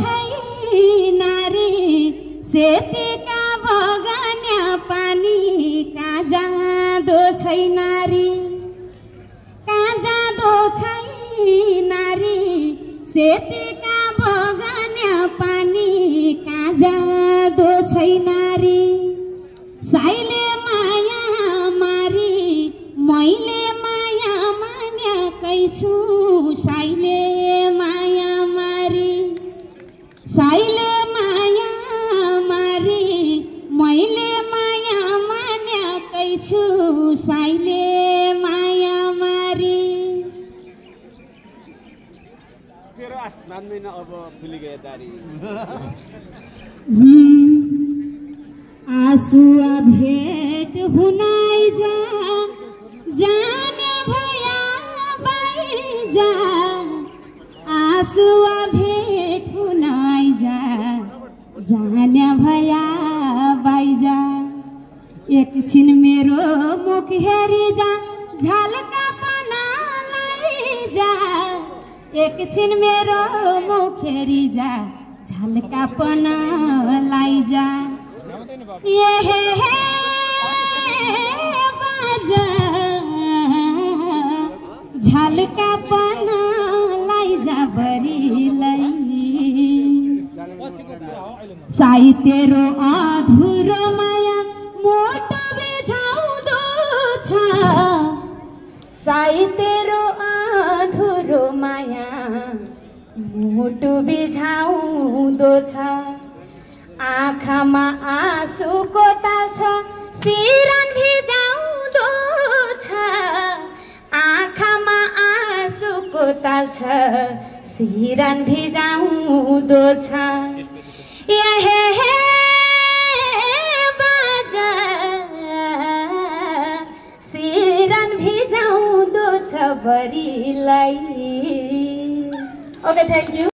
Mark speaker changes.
Speaker 1: छैन रे सेतेका बगान्या पानी कहाँ जाँदो छैन रे कहाँ जाँदो छैन रे सेतेका बगान्या पानी कहाँ जाँदो छैन रे साइले माया मारी मैले माया मानेकै छु साइले माया मारी साइले माया मारी मैले माया मानेकै छु साइले माया मारी
Speaker 2: तेरो आस मान्दैन अब भुलि गए दारी
Speaker 1: आँसुआ भेट हुनाइ जा जाने भया बाइजा आँसुआ भेट हुनाइ जा जाने भया बाइजा एकछिन मेरो मुख हेरी जा झल्का पना लैजा एकछिन मेरो मुख हेरी जा झल्का पना लैजा ये हे बाजा झल्का पना लैजा बरी लै साई तेरो अधुरो माया मोटो बेझाउँदो छ साई तेरो अधुरो माया मोटो बेझाउँदो छ आँखामा आँसुको ताल छ सिरान भिजाउँदो छ आँखामा आँसुको ताल छ सिरान भिजाउँदो छ हे बाजा सिरान भिजाउँदो छ बरीलाई ओके थ्याङ्क यू